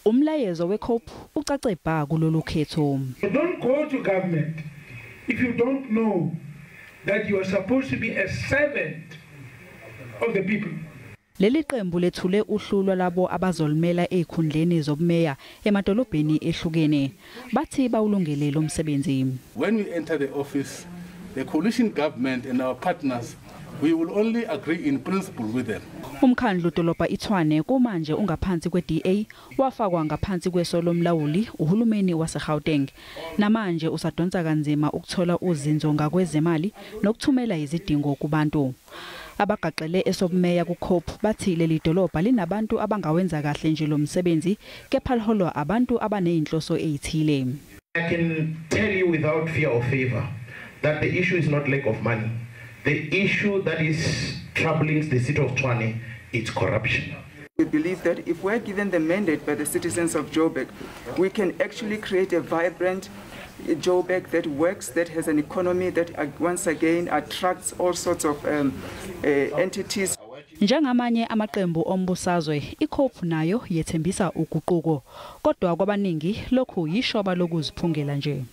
Umlayezo weCope ucace bha kulolu khetho. Don't go to government if you don't know that you are supposed to be a servant of the people. Leli qembu lethule uhlu lwalabo abazolimela ezikhundleni zobumeya emadolobheni ehlukene. Bathi bawulungele lo msebenzi. When we enter the office, the coalition government and our partners, we will only agree in principle with them. Umkhandlu dolobha iTshwane kumanje ungaphansi kweDA, wafakwa ngaphansi kweso lomlawuli uhulumeni waseGauteng. Namanje usadonsa kanzima ukuthola uzinzo ngakwezemali nokuthumela izidingo kubantu. Abagaqele esobumeya kuCope bathi leli dolobha linabantu abangawenza kahle nje lo msebenzi, kepha liholwa abantu abanezinhloso ezithile. I can tell you without fear or favor that the issue is not lack of money. The issue that is troubling the city of Tshwane is corruption. We believe that if we're given the mandate by the citizens of Joburg, we can actually create a vibrant Joburg that works, that has an economy that once again attracts all sorts of entities. Njengamanye amaqembu ombusazwe, iCope nayo yethembisa uguquko, kodwa kwabaningi lokhu yishoba lokuziphungela nje.